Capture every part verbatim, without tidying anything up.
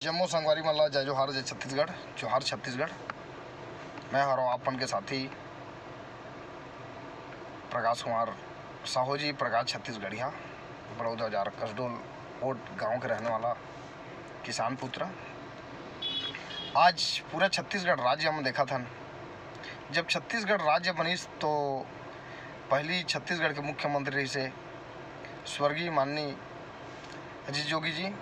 जम्मो संगवारी मन ला जय जोहार, जय छत्तीसगढ़, जोहार छत्तीसगढ़। मैं हरों आप मन के साथी प्रकाश कुमार साहू जी, प्रकाश छत्तीसगढ़िया, बड़ौदा बाजार कसडोल कोट गांव के रहने वाला किसान पुत्र। आज पूरा छत्तीसगढ़ राज्य हम देखत हन। जब छत्तीसगढ़ राज्य बनिस तो पहली छत्तीसगढ़ के मुख्यमंत्री रहिसे स्वर्गीय माननीय अजीत जोगी जी,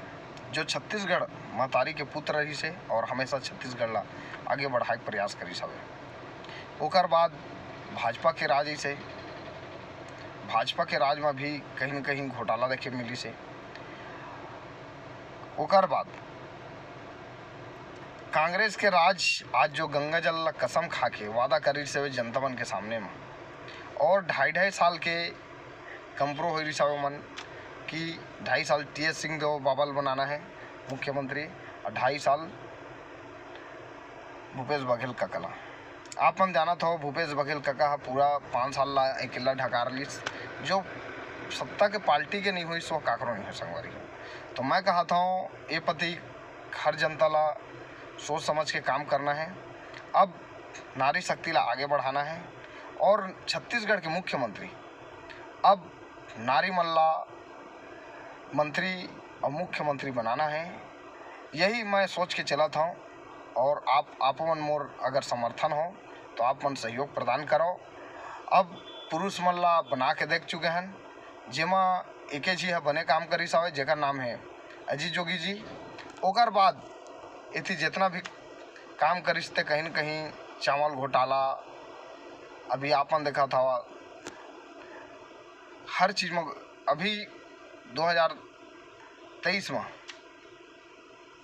जो छत्तीसगढ़ महतारी के पुत्र रहिसे और हमेशा छत्तीसगढ़ ला आगे बढ़ाए के प्रयास करिस हवे। ओकर बाद भाजपा के राज अइसे, भाजपा के राज में भी कहीं न कहीं घोटाला देखे मिलिसे। ओकर बाद कांग्रेस के राज आज जो गंगा जल ला कसम खा के वादा करिस हवे जनता मन के सामने में, और ढाई ढाई साल के कंपरो होई रिहिस हवे मन कि ढाई साल टीएस सिंहदेव बाबा ल बनाना है मुख्यमंत्री, और ढाई साल भूपेश बघेल कका ला। आप मन जानत हो, भूपेश बघेल कका ह पूरा पाँच साल ला अकेला ढकार लिस, जो सत्ता के पार्टी के नहीं होइस, वो काकरो नहीं हो संगवारी हो। तो मैं कहत हूँ, ए पति हर जनता ला सोच समझ के काम करना है। अब नारी शक्ति ला आगे बढ़ाना है और छत्तीसगढ़ के मुख्यमंत्री अब नारी मन ला मंत्री और मुख्यमंत्री बनाना है, यही मैं सोच के चलत हूँ। और आप, आप मन मोर अगर समर्थन हो तो आप मन सहयोग प्रदान करो। अब पुरुष मन ला बना के देख चुके हैं, जेमा एके झी ह बने काम करिस हवे, जेकर नाम है अजीत जोगी जी। ओकर बाद एती जितना भी काम करिस ते कहीं न कहीं चावल घोटाला, अभी आप मन देखत हवा हर चीज में, अभी दो हज़ार तेईस में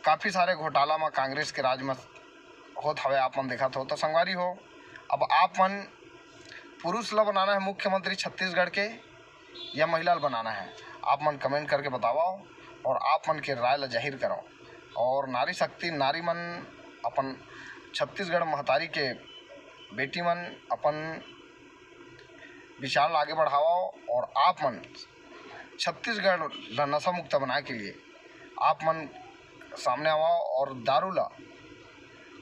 काफी सारे घोटाला में कांग्रेस के राज में होत हवे, आप मन देखत हो। तो संगवारी हो, अब आप मन पुरुष ला बनाना है मुख्यमंत्री छत्तीसगढ़ के या महिला ला बनाना है, आप मन कमेंट करके बताओ और आप मन के राय ला जाहिर करो। और नारी शक्ति, नारी मन अपन छत्तीसगढ़ महतारी के बेटी मन अपन विचार ला आगे बढ़ाओ और आप मन छत्तीसगढ़ ला नशा मुक्त बनाए के लिए आप मन सामने आओ और दारू ला,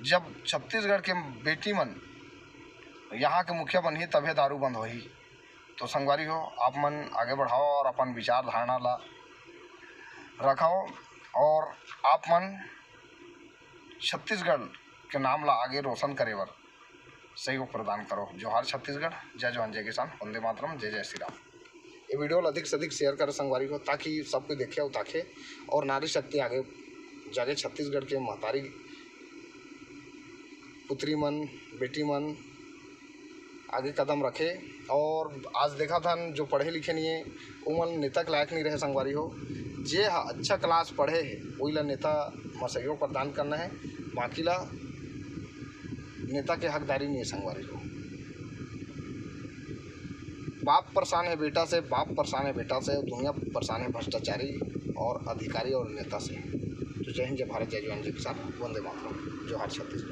जब छत्तीसगढ़ के बेटी मन यहाँ के मुखिया बनही तभे दारू बंद होही। तो संगवारी हो, आप मन आगे बढ़ाओ और अपन विचारधारणा ला रखाओ और आप मन छत्तीसगढ़ के नाम ला आगे रोशन करे बर सहयोग प्रदान करो। जोहार छत्तीसगढ़, जय जवान जय किसान, वंदे मातरम, जय जय श्री राम। ये वीडियो ला अधिक से अधिक शेयर करो संगवारी हो, ताकि सब कोई देखे और ताके और नारी शक्ति आगे जागे। छत्तीसगढ़ के महतारी पुत्री मन, बेटी मन आगे कदम रखे। और आज देखत हन जो पढ़े लिखे नहीं है, उमन नेता के लायक नहीं रहे संगवारी हो। जे ह अच्छा क्लास पढ़े है, वही ला नेता में सहयोग प्रदान करना है, बाकी ला नेता के हकदारी नहीं है संगवारी हो। बाप परेशान है बेटा से, बाप परेशान है बेटा से, दुनिया परेशान है भ्रष्टाचारी और अधिकारी और नेता से। तो जय हिंद, जय भारत, जय जवान, जय किसान, वंदे मातरम, जोहार छत्तीसगढ़।